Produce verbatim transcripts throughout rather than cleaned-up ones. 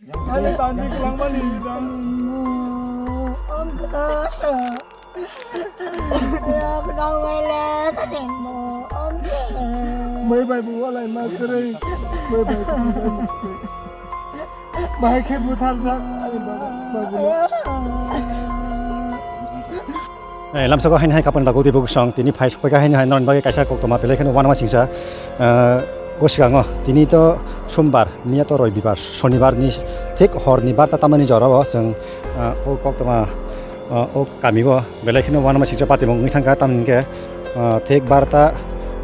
Ani tandi kwlangmani. Mai bai bu walai ma kwrwi. Mai bai bu walai ma kwrwi. Bahai khe butharjak ani babu, babu. Eh, lamsako haini hai kapani dago tei bwswng tini phai sokphaikha haini hai norokni bagwi kaisa koktwma belai kheno uanama singcha. Eh, o sikango tini to sombar, miya to roibibar, sonibarni thik horni barta tamani jorao chwng, eh, o koktwma, eh, o kamio belai kheno uanama singcha patimung wngwi thangkha, tamni hwnkhe, eh, thik barta,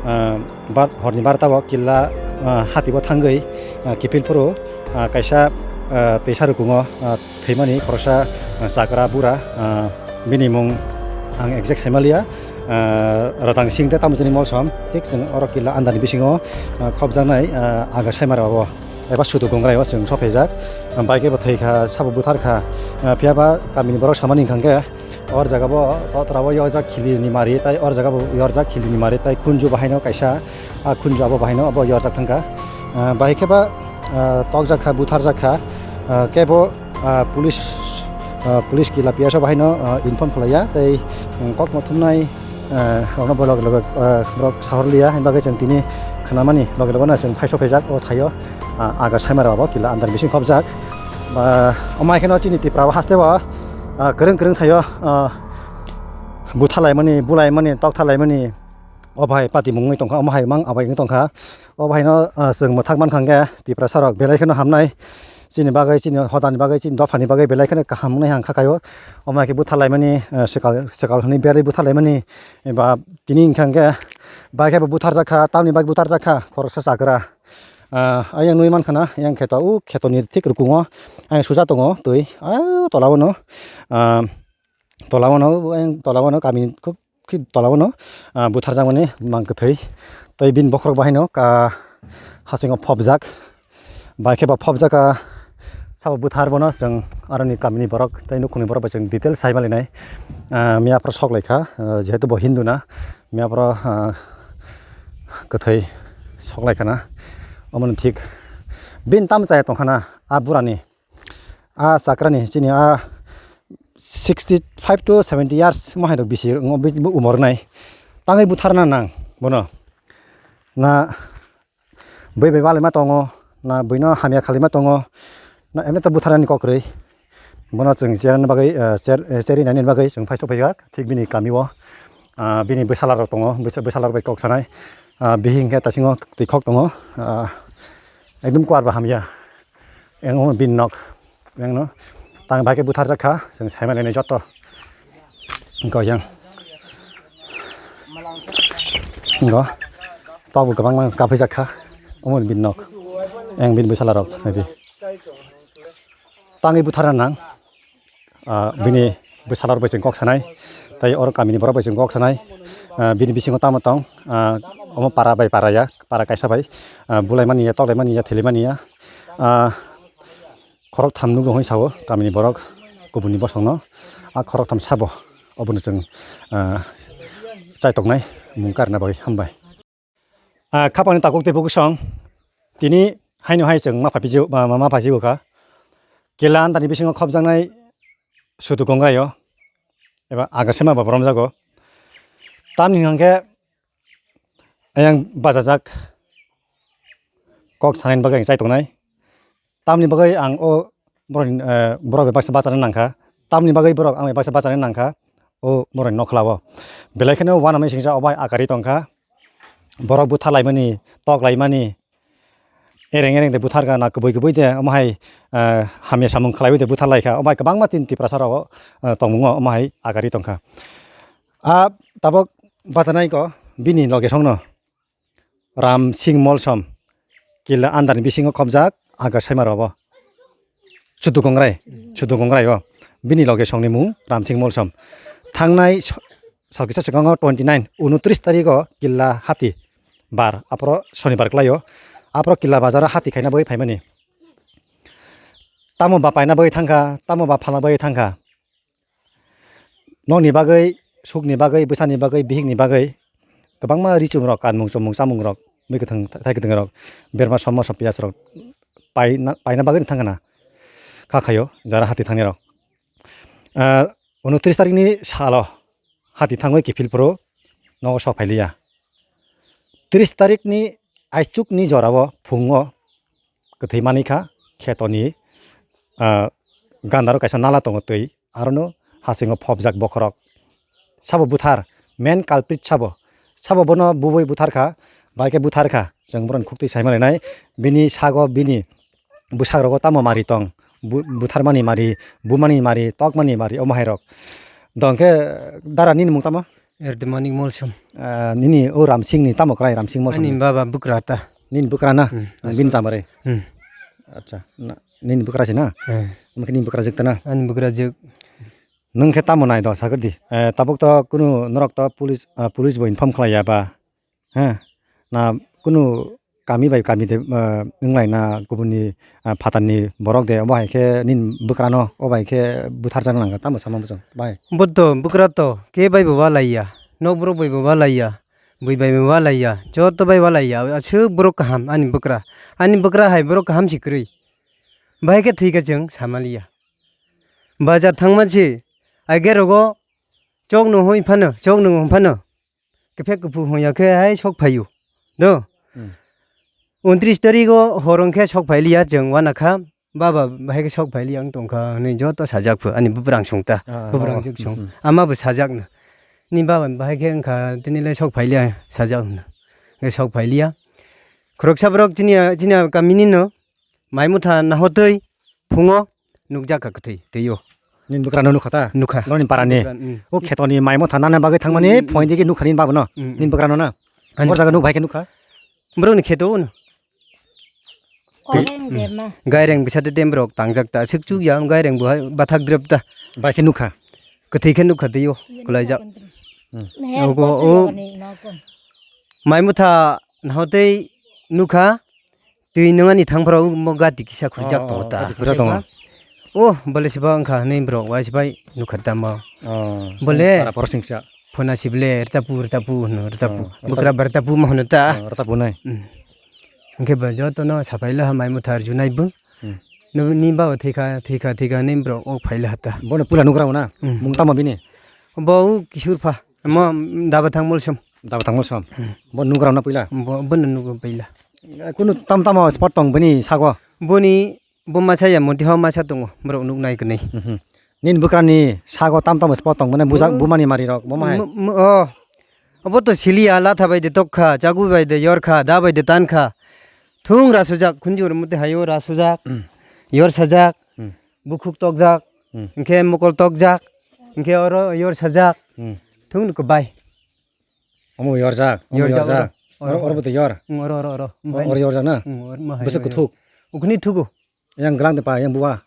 eh, bar-, horni barta o killa, eh, hati o thangwi, eh, kiphil phuru, eh, kaisa, eh, twisa rukungo, eh, thwimani khoroksa, ah, chakra bura, ah, bini mung ang exact saimaliya, ah, Ratang Singh tei tamo chini molsom, thik chwng oro killa andani bisingo, ah, khopjaknai, ah, aga saimara o eba sudu gongrai o chwng sophaijak, ah, bai khe bo thwikha, sabo butharkha, ah, phiyaba kamini borok samani hwnkha khe or jaga bo totra o yorjak khili ni mari, tai or jaga bo yorjak khili ni mari, tai khunju bahaino kaisa, ah, khunju abo bahaino abo yorjak thangkha. Ah, bahai khe ba, ah, tokjak kha, butharjak kha, ah, kebo, ah, police, ah, police kila P S o bahaino, ah, inform khlaiya, tei, um, kok mothumnai, ah, rokno bo loge loge, ah, borok sahor liya, hwnba khe chwng tini khnamani loge loge no chwng phai sokhaijak o thaio, ah, aga saimara abo kila andar bising khopjak. Ba, omo hai kheno chini Tripura o haste o, ah, kwrwng kwrwng thaio, ah, buthalaimani, bulaimani, toktharlaimani, o bahai patimung wngwi tongkha, omo hai mang abai wngwi tongkha. O bahaino, ah, chwng mwthak mankha hwnkhe Tiprasa rok belai kheno hamnai, chini bagwi, chini hodani bagwi, chini dophani bagwi belai kheno kaham wngnai ang kha khaio. Omo hai khe butharlaimani, ah, swkal, swkal hwnwi berwi butharlaimani, ba tini wngkha hwnkhe bai khe bo butharjak kha, tamni bagwi butharjak kha khoroksa chakra. Ah, ayang nui mankha na, yang kheto, o khetoni thik rukungo ayang suja tongo twi, ah, tola o no, ah, tola o no, ayang tola o no kami khub khib tola o no, ah, butharjakmani mang kwthwi. Tei bini bokhorok bahaino ka hasingo phobjak. Bai khe bo phobjak ka sabo buthar bono chwng aroni kamini borok tei nukhungni borok bai chwng detail sai malainai. Ah, miya phoro sok lai kha, ah, jehetu bo Hindu na, miya phoro, ah, kwthwi sok lai kha na. Omono thik bini tamo chaya tong kha na a burani. A chakrani chini a sixty five to seventy years mo hai rok bisi wngo, bo umor nai. Tangwi butharna nang bono. Na bui bai balai ma tongo, na buino hamya khalai ma tongo, na emne to butharnani kok kwrwi. Bono chwng cherna bagwi, eh, cher-, eh, cheri nani bagwi chwng phai sokphaijak thik bini kamio. Ah, bini bwsala rok tongo, bwsa-, bwsala rok bai kok sanai. Ah, bihik hwnkhe taisingo twi khok tongo. Ah, ekdom kuar bo hamya. Yang omo bini nok. Yang no. Tang bai khe butharjak kha. Chwng sai mani joto. Go yang. Go. Tok bo kwbangma kaphaijak kha. Omo bini nok. Yang bini bwsala rok. Naidi. Tangwi butharna nang. Ah, bini bwsala rok bai chwng kok sanai, tei oro kamini borok bai chwng kok sanai, ah, bini bisingo tamo tong, ah, omo para bai para ya, para kaisa bai, ah, bulai mani ya, toklai mani ya, thili mani ya, ah, khorok tham nugo hoi sao kamini borok kubuni bosong no, ah, khorok tham sabo obono chwng, ah, chai toknai mung karna bai hambai. Ah, khapangni takhuk tei bukhuk song tini haino hai chwng ma phaiphi-, ma, ma, ma phaisigo kha. Kela antani bisingo khopjaknai sudu kongrai o eba agasema bo romjago. Tamni hwnkhe ayang bachajak kok sanani bagwi ang chai tongnai. Tamni bagwi ang o borokni, eh, borok bai baksa bachana nangkha. Tamni bagwi borok ang bai baksa bachana nangkha o borokni nokhlao. Belai kheno uanamani singcha obo hai akari tongkha. Borok butharlaimani, toklaimani, ereng ereng de butharkha na, kubui kubui de omo hai, eh, hamya samung khlaiwi de butharlaikha. Omo hai kwbangma chini Tiprasa rok, eh, tongmungo omo hai akari tongkha. A tabok bachanai ko bini loge songno. Ram Singh Molsom, kila andarni bisingo khopjak, aga saima robo. Sudu Kongrai, Sudu Kongrai o. Bini loge songni mung Ram Singh Molsom. Thangnai so-, salkisa swkango twenty nine, unotris tarikh o killa hati bar, aphro sonibar kwlai o. Aphro killa bazar o hati khaina bagwi phaimani. Tamo ba paina bagwi thangkha, tamo ba phalna bagwi thangkha. Nokni bagwi, sukni bagwi, bwsani bagwi, bihikni bagwi kwbangma ri chumrok, kanmung chumung, chamungrok, mui kwthwng, thai kwthwng rok, berma, somma, som, piyaj rok paina, paina bagwi thangkha na. kha khaio jara hati thangni rok. Ah, unotris tarikni salo hati thangwi kiphil phuru nogo sok phailiya. Tris tarikni aichukni jorao phungo kwthwi manwi kha khetoni, ah, gandaro kaisa nala tongo twi, arono hasingo phobjak bokhorok. Sabo buthar, main culprit sabo. Sabo bono bubui buthar kha, bai khe buthar kha. Chwng bohrokni khuktwi sai manlainai. Bini sago bini bwsakrogo tamo mari tong? Bu-, butharmani mari, bumani mari, tokmani mari, omo hairok. Dong khe dara nini mung tamo? Erdemoni Molsom. Ah, nini o Ramsingni tamo kwlai Ramsing Molsom? Ani baba bwkra ta. Nini bwkra na? Hmm. Bini chamari? Hmm. Acha, na, nini bwkra si na? Eh. Omo khe nini bwkra jwk ta na? Ani bwkra jwk. Nwng khe tamo nai do, sakhe di. Eh, tabuk to kunu norok to police, ah, police bo inform khlai ya ba? He, na kunu kami bai kami de, ah, wnglai na kubuni, ah, phatarni borok de, obo hai khe nini bwkrano, obo hai khe butharjak nang kha, tamo sama bwswng bai? Bo to bwkra to, ke bai bo walai ya, nok borok bai bo walai ya, bui bai bo walai ya, joto bai walai ya, aswk borok kaham ani bwkra. Ani bwkra hai borok kaham si kwrwi. Bahai khe thwi khe chwng samaliya. Bazar thangma si, age rogo chok no hoi phano, chok no hoi phano. Kephek kuphu hwnya khe hai sok phaio. Do? Hmm. Untris tarigo hor wng khe sok phailiya chwng uanakha. Baba bahai khe sok phailiya wng tongkha hwnwi joto sajak phu ani bubrang sungta. Ah, bubrang oh, jwk sung. Hmm, hmm. Ama bo sajak no. Ni baba bahai khe wngkha tini le sok phailiya sajak hwno. Khe sok phailiya. Khoroksa borok chini, chini kamini no. Mai motha nahotwi phungo nukjak kha kwthwi twiyo. Nini bwkrano nukha ta? Nukha. Norokni parani? Bwkra, mm. O khetoni mai motha nana bagwi thangmani Mm, mm, mm. Phoindiki nukha nini babano? Mm, mm. Nini bwkrano na? Ani Bor jaga nuk bai khe nukha? Borokni kheto no. Twi- Oreng de ma. Gaireng bisa de demrok tangjak ta, aswk chukya, gaireng bo hai bathak drep ta. Bai khe nukha? Kwthwi khe nukha twiyo, kwlaijak. Mm. Ogo, o mai motha nahotwi nukha, twi nung ani thangphra o mo gati kisa khurjak Oh, tongo ta. Gati khurjak tongo. O bole siba wngkha hwnwi borok wai sibai nukha tamo. Oh, Bole para porosingsa. Phona sible rwtapu rwtapu hwno rwtapu. Oh, Bwkra ba rwtapu ma hwno ta. Oh, rwtapu nai. Hmm. Hwnkhe bo jotono sapaila ha mai motha rwjunai bo. Hmm. Nini baba thwikha thwikha thwikha hwnwi borok ok phaila ha ta. Bono puila nugra wna? Hmm. Mung tamo bini? Bo o kisur pha. Mo daba thang molsom. Daba thang molsom. Hmm. Bo nugra wna puila? Bo, bono nugo puila. Eh, kunu tam tamo spot tong bini sago? Boni bo masa ya monti ho masa tongo, borok nuk nai kwnwi. Mhm. Nini bwkrani sago tam tamo spot tong mane bujak Oh. Bumani mari rok bo mahai? M-, m-, oh. Obo to siliya latha bai de tokkha, chagu bai de yorkha, da bai de tankha. Thung rasujak, khunjur muti hayo rasujak, Hmm. Yor sajak, Hmm. Bukhuk tokjak, Hmm. Hwnkhe mokol tokjak, hwnkhe oro yor sajak. Hmm. Thung nuk bai. Omo yorjak, omo Yorjak, yorjak. Oro, oro, Oro, oro bo to yor. Mm, oro, oro, oro. Oro yorjak na? Mm, oro ma hai, Bwswk oro. Kuthuk. Ukhni thugo. Yang glang de pa, yang buwa.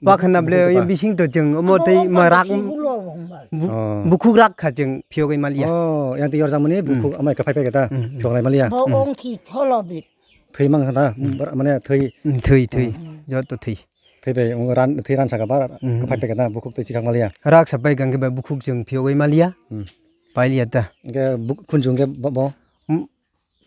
Pakhana ble, Bukhuk de pa. Yang bising to chwng, omo tei ma rak, bu-, Oh. Bukhuk rak kha chwng, phiyogwi maliya. Oh, yang tei yorjak mani, Mm. Bukhuk amai ka phai phai ta, Mm, mm. Phiyok lai maliya. Bo Mm. Ong thi tholo bit. Thwi mang kha ta, Mm. Bar-, mane thwi. Mm, thwi, thwi. Mm. Joto thwi. Thwi bai, ong ran, thwi ran saka ba, Mm, ka phai mm. Phai kha ta, Bukhuk tei chikhang maliya. Rak sa bai gang khe bai Bukhuk chwng phiyogwi maliya. Mm. Pailiya ta. Hwnkhe buk-, khunju hwnkhe bo, bo? M-,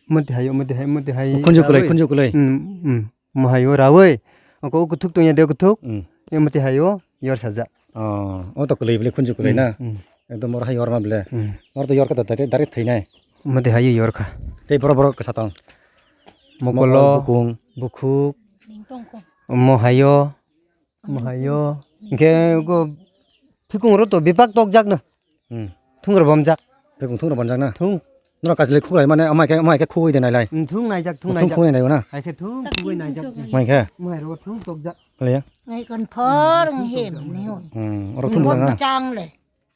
mati hayo, mati hayo, mati hayo. Khunju kwlai, Rawi. Khunju kwlai. Mm, mm. Mo hayo rawi. Ako kuthuk tongya de kuthuk. Mm. Yo mati hayo, yor saja. Oh, o to kwlai bile khunju kwlai Mm, na. Mm. Ekdom oro hai yor ma bile. Mm. Oro to yor ka to direct, direct thwinai. Mati hayo yor kha. Tei borok borok kwsa tong. Mokolo, Mokol, bukung. Bukhuk. Mo hayo. Mahayo. Hingke go phikung ro to bipak tok jak no. Hmm. Thung ro bom jak. Phikung thung ro bom jak na. Thung. Noro kajli khuk lai mane amai ke, amai ke khugui de nai lai. Hmm, thung nai jak, thung nai jak. Thung khugui nai na. Hai ke thung khugui nai jak. Mai ke. Mai ro thung tok jak. Le ya. Ngai kon phor ngi hem ni hoi. Hmm, oro thung bom na. Chang le.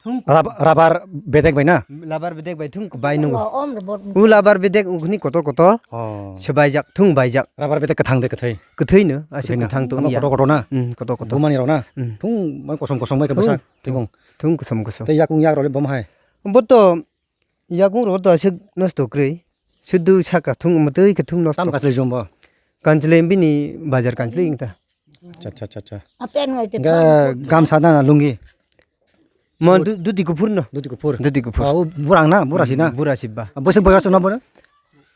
Thung. Rab-, rabar bedek bai na? Labar bedek bai thung bai nungo. Om ro bot. U labar bedek ugni kotor kotor. Oh. Sebai jak thung bai jak. Rabar bedek kathang de kathai. Kathai no, ase kathai no. Kathang to ya. Kotor kotor na? Hmm, kotor kotor. Bumani rok na? Hmm. Thung mai kosom kosom bai kabasa. Thung. Thung kosom kosom. Tei yakung yak rok le bom hai. Bo to yakung rok to ase nosto kroi. Sudu saka thung matui ka thung nosto. Tam kasle jom bo. Kanchile bini bazar kanchile ingta. Acha, acha, acha, acha. Apen ngai te. Ga-, gamsa dana lungi. Mo du-, duti kuphur no. Duti kuphur. Duti kuphur. Oh, burang na, burasi na. Hmm, burasi ba. Bosi boyas na bo?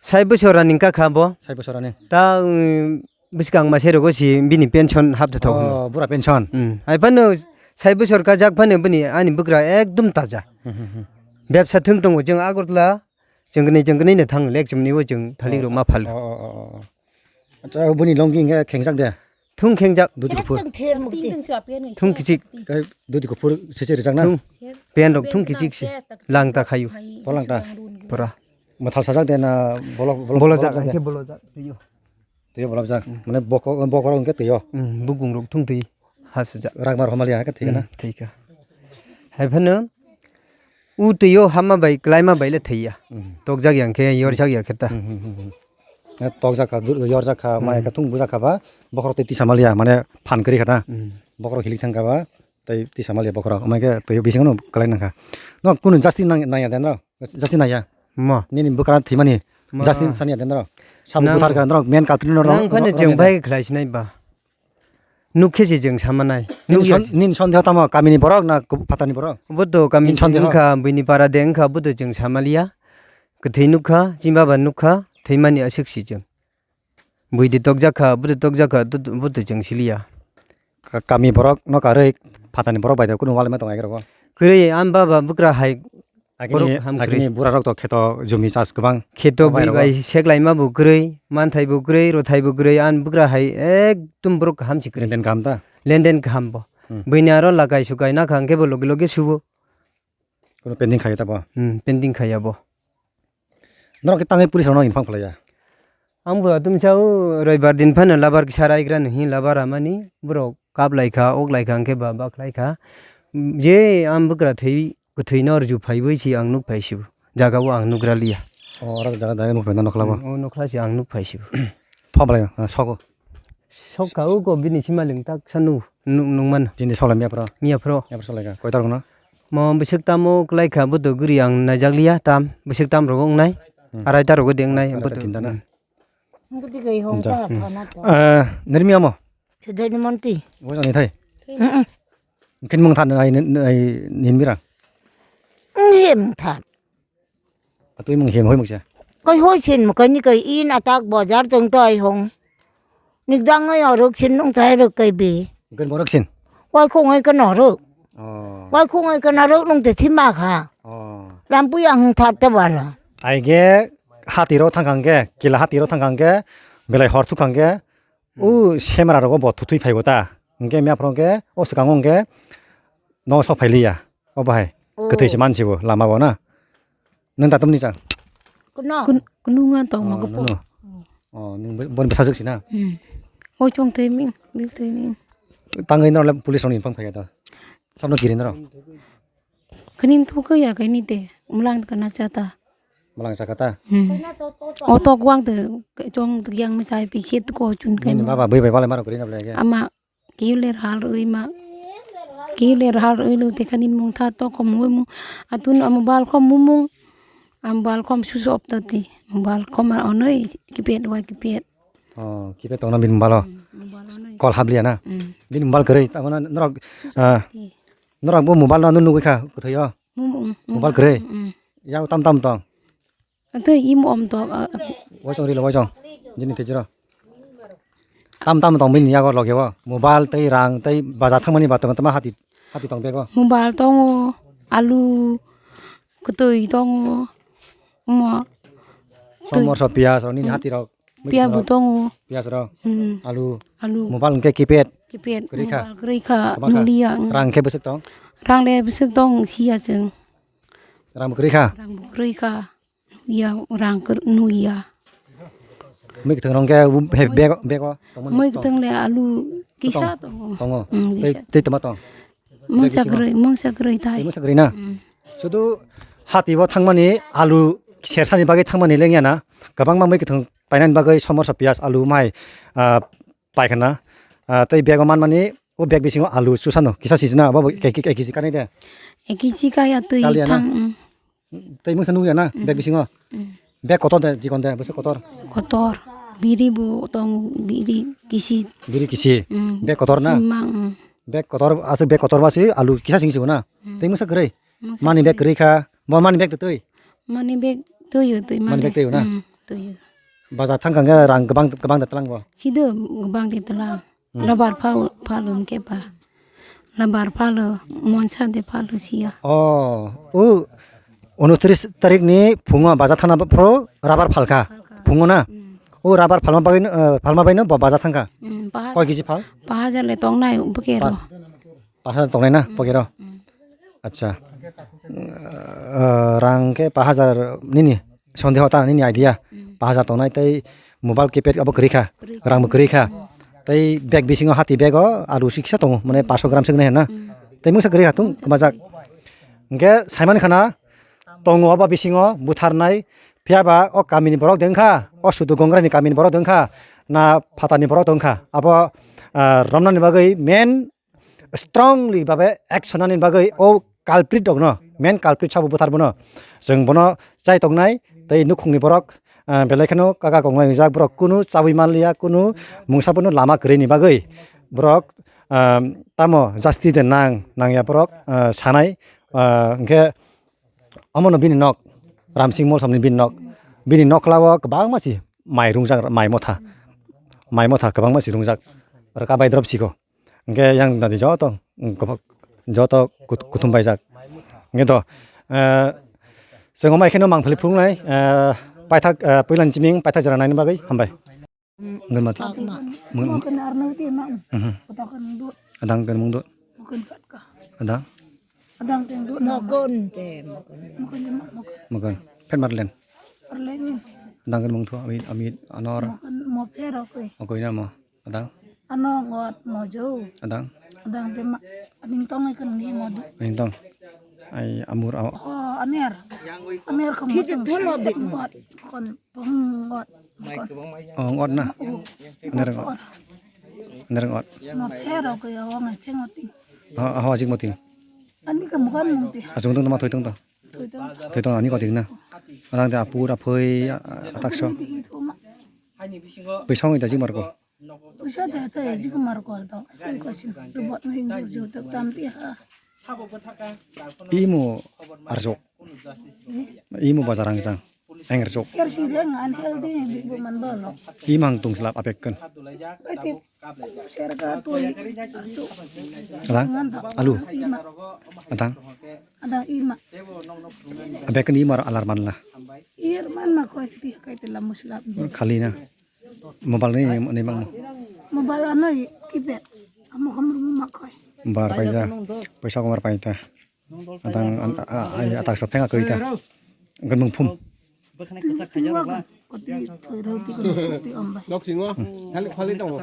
Sai bosor running ka kha bo. Sai bosor running. Ta, um, Bwskang masa rogo si bini pension haptha thok. Oh, bura pension. Hmm. Hai phano sai bwsor kajak phano bini ani bwkra ekdom taja. Hmm, hmm, hmm. Bebsa thwng tongo chwng Agartala, chwng kwnwi chwng kwnwi no thang lek chwmni bo chwng thalik rok ma phal. Oh, oh, oh, oh. Acha, bini longi hwnkhe khengjak de? Thung khengjak. Duti kuphur. Thung kichik. Kai duti kuphur sese rijak na? Thung. Pen rok thung kichik se. Langta khayu. Bolangta. Pura. Mathal sajak de na bolok, bolok, bolojak, bolojak de? Hwnkhe bolojak. Twiyo. Twiyo bolojak. Hmm. Mane boko-, bokorok hwnkhe twiyo. Hmm, bukung rok thung twi. Ha sujak. Ragmar homalia hwnkhe thwikha na? Hmm, thwikha. Hai phano u twiyo hama bai, klaima bai le thwiya. Hmm. Tokjak ya hwnkhe, yorjak ya khe ta. Hmm, hmm, hmm, hmm. Eh, tokjak kha, du-, yorjak kha, hmm, maya kha thung bujak kha ba, bokhorok tei tisa maliya, mane phan kwrwi kha ta. Hmm. Bokhorok hilik thang kha ba, tei tisa maliya bokhorok, omo khe tei bisingo no kwlai nang kha. No kunu justice nang, nang ya de no? Justice nang ya? Mo. Nini bwkra thwimani, mo, justice sani ya de no? Sabo buthar kha no, main culprit no, nang phano no, chwng no, bai khlai sinai ba. Nuk khe se chwng sama nai. Nini son-, nini sondeho tamo kamini borok na kub-, phatani borok? Bo to kami nini sondeho wngkha, buini para de wngkha, bo to chwng sama liya. Kwthwi nuk kha, chini baba nuk kha, thwimani aswk si chwng. Bui de tokjak kha, bo de tokjak kha, to, to, bo to chwng si liya. Ka-, kami borok no karwi phatani borok bai de kunu walima tong ai rok. Kwrwi, ani baba bwkra hai Agini, borok ham kwrwi. Agini burarok to kheto jumi chas kwbang. Kheto bai bui rok bai seklaima bo kwrwi, manthai bo kwrwi, rothai bo kwrwi, ani bwkra hai ekdom borok kaham si kwrwi. Lenden kaham ta? Lenden kaham bo. Hmm. Buini aro lakai sukai nakha hwnkhe bo logi logi subo. Kuno pending khaiya ta bo? Hmm, pending khaiya bo. Norok khe tangwi police rokno inform khlaiya? Ang bo atum sao roibar din phano labar kisa raigra no hin labar amani borok kap lai kha, ok lai kha, hwnkhe ba bak lai kha. Je ang bwkra thwi, kwthwi no rwju phaiwi si ang nuk phai sibo. Jaga o ang nuk raliya. O, oro jaga dai nuk phai na nokla bo? Hmm, o nokla si ang nuk phai sibo. Pha balai, ah, sogo. Sok kha o ko bini sima ling tak sanu nuk, nuk man. Chini sola miya phro? Miya phro. Miya phro sola kha. Koi tar kono? Mo bwswk tamo kwlai kha, bo to guri ang naijak liya tam, bwswk tam rogo wngnai, hmm, arai ta rogo de wngnai, arai bo ta to, tinta na. Hmm. Ang kati kai hong ta phana to. Eh, nirmi amo? Sudai ni monti. Bo jani thai? Mm-mm. Kin mung than ai, ai nin mira? Hem than. Atui mung hem hoi mung sa? Kai hoi sin mo kai ni kai in atak bazar tong tai hong. Nikdang ngai orok sin nung tai rok kai bi. Gen borok sin? Wai khong ai kan orok. Oh. Wai khong ai kan orok nung te thima kha. Oh. Rampui ang thar ta bala. Ai ge hati ro thang kang ge, kila hati ro thang kang ge, belai hor thu kang ge, u semra rogo bo thuthui phaibo ta. Hingke mia phoro hingke o swkango hingke no sok phailiya. O bahai. Oh. Kwthwi se mansibo lama bo na. Nang datum ni chang? Kuno. Kun-, kununga tong ma gopo. Nono. Oh, nung bo-, bon bwsajwk si na? Hmm. O chong tei ming, bil tei ming. Tangwi norok le police rokni phang phaiya da. Sabno kiri norok? Kani thukha ya kani te. Umlang kana chata. Malang chakata? Hmm. O tok wang te chong te yang machai pi khit ko chun kai. Nini ma. Baba bui bai balai maro kiri na bole ya. Ama Kiu ler hal rwi ma. Kiu ler hal rwi lu te khanin mung tha to kom mui mung. Atun a mobile kom mumung. A mobile kom switch off ta ti. Mobile kom a onoi keypad wa keypad. Oh, keypad tongna bini mobile o. Hmm, mobile onoi. Call habliya na? Hmm. Bini mobile kwrwi. Tamo na norok, switch off ah, ti. Norok bo mobile no nugwi kha kwthwi o. Mumung. Mobile kwrwi. Hmm. Yao tam tam tong. Tei imo om tok, ah, ah. Waisong rilo waisong. Jini tejero. Tam tam tong bini yago loge o. Mobile tei rang tei bazar thangmani ba tama tama hati, hati tong bego. Mobile tongo, alu, kwtwi tongo, omo. Somor so piyaj rok nini hati rok. Piyaj bo tongo. Piyaj rok. Hmm. Alu. Alu. Mobile hwnkhe keypad. Keypad. Kwrwi kha. Mobile kwrwi kha. Kwbang kha. Nuliya, hmm. Rang hwnkhe bwswk tong? Rang le bwswk tong siya chwng. Rang bo kwrwi kha. Rang bo kwrwi kha. Ya, rang kwr-, nui ya. Mui kwthwng rong khe, he, bag, bag o tongmani. Mui kwthwng le alu kisa tongo. Tongo. Hmm, tei, kisa. Tei toma tong? Mungsa kwrwi, mungsa kwrwi tai. Tei mungsa kwrwi na? Hmm. Sudu hati bo thangmani alu sersani bagwi thangmani lengya na? Kwbangma mui kwthwng painani bagwi somorsa piyaj alu mai, ah, paikha na. Ah, tei bag o manmani, o bag bisingo alu chusano kisa sijna, abo bo ek, ek, ek kg kanai de. Ek kg kaya twi. Kaliya na? Thang, hmm. Tei mungsa nukya na, hmm, bag bisingo? Hmm. Bag kotor de, jikon de, bwswk kotor? Kotor. Biri bo tong, biri kisi. Biri kisi. Hmm. Bag kotor na? Simang, hmm. Bag kotor, aswk bag kotor ba se alu kisa sing sibo na? Hmm. Tei mungsa kwrwi? Mungsa kwrwi. Money bag kwrwi kha. Bo money bag twi? Money bag twi, twi, money bag twi na? Hmm, twi. Bazar thangkha hwnkhe rang kwbang, kwbang de twlang bo? Sido kwbang de twlang. Hmm. Labar phal, phal hwnkhe ba. Labar phalo, monsa de phalo siya. Oh, o unotris tarik ni phungo bazar thana phro rabar phalkha. Phalkha. Phungo na? Hmm. O rabar phalma bagwi, eh, phalma bagwi no bo bazar thangkha. Hmm, paha-, Koi kg phal? Paha hajar le tongnai bwkhe ro. Pas-, pas hajar tongnai na, hmm, bwkhe ro? Hmm. Acha. Eh, rang khe pahajar nini, sondeho ta nini idea. Hmm. Pahajar tongnai tei mobile keypad abo kwrwi kha, kwrwi kha, rang bo kwrwi kha. Hmm. Tei bag bisingo hati bag o alu si kisa tongo, mane paanch gram swk nai na. Hmm. Tei mungsa kwrwi kha tung kwmajak. Hwnkhe saimani khana tongo abo bisingo butharnai, phiya ba o kamini borok de wngkha, o sudu Gongrai ni kamini borok de wngkha, na phatani borok de wngkha. Abo, ah, romnani bagwi main strongly babe action nani bagwi o culprit rokno, main culprit sabo bwthar bono. Chwng bono chai tongnai tei nukhungni borok, ah, belai kheno kaka konglai wngjak, borok kunu chabwi manliya, kunu mungsa bono lama kwrwini bagwi borok, ah, tamo jasti de nang nangya borok, ah, sanai, ah, hwnkhe omono bini nok, Ramsing Molsomni bini nok, bini nokhla o kwbangma si mai rungjak, mai motha, mai motha kwbangma si rungjak, rwka bai drop siko. Hwnkhe yang nadi joto, mm, kophok, joto kut-, kuthum baijak. Hwnkhe to, eh, chwng omai kheno mangpili phunuknai, eh, paithak, eh, puilani siming paithak jora naini bagwi hambai. Hwnkhe mati. Mokon arnauti mak. Mhm. Kotokan do. Adang kan mung do. Mokon katka. Adang. Adang teng do. Mokon te, mokon. Mokon mak mokon. Mokon. Phet marlen. Arlengin. Adang kan mung tho, ami, ami anor. Mokon mo phero koi. Okoi na mo. Adang. Ano ngot mojo. Adang. Adang te ma aning tong ikan ni modu. Aning tong. Ai amur aw. Oh, aner. Aner kamu. Thik tholo dik ngot. Kon pongot. Oh, ngot na. Aner ngot. Aner ngot. No phero ko yo ngai phengoting. Oh, aho ajik moting. Ani kamu kan mungti. Asung tong ma thoi tong to. Thoi tong. Thoi tong ani koting na. Adang te apur aphoi atakso. Ani di thoma. Pwisa ongwi da jik marko. Pwisa de ta jik marko to. Ko sin. Robot no hing jur jur tak tam ti ha. Imo arjok. Imo bazar ang jang. Ang arjok. Ker si de ngan hel di bi bo man ba lo. Imang tung slap apek kan. Bai ti. Serga tui. Adang. Alu. Ima. Adang. Adang ima. Abek ni imar alar man la. Ir man ma koi ti kai te la muslap ni. Khali na. Mobile ni ni mang. Mobile anoi keypad. Amo khamru ma koi. Bar pai da. Paisa ko mar pai ta. Adang an-, a, a, ai atak sa phenga koi ta. Gan mung phum. Ti tu wa kan. Koti thoi ro ti ko ti ambai. Nok singo. Hal khali tong.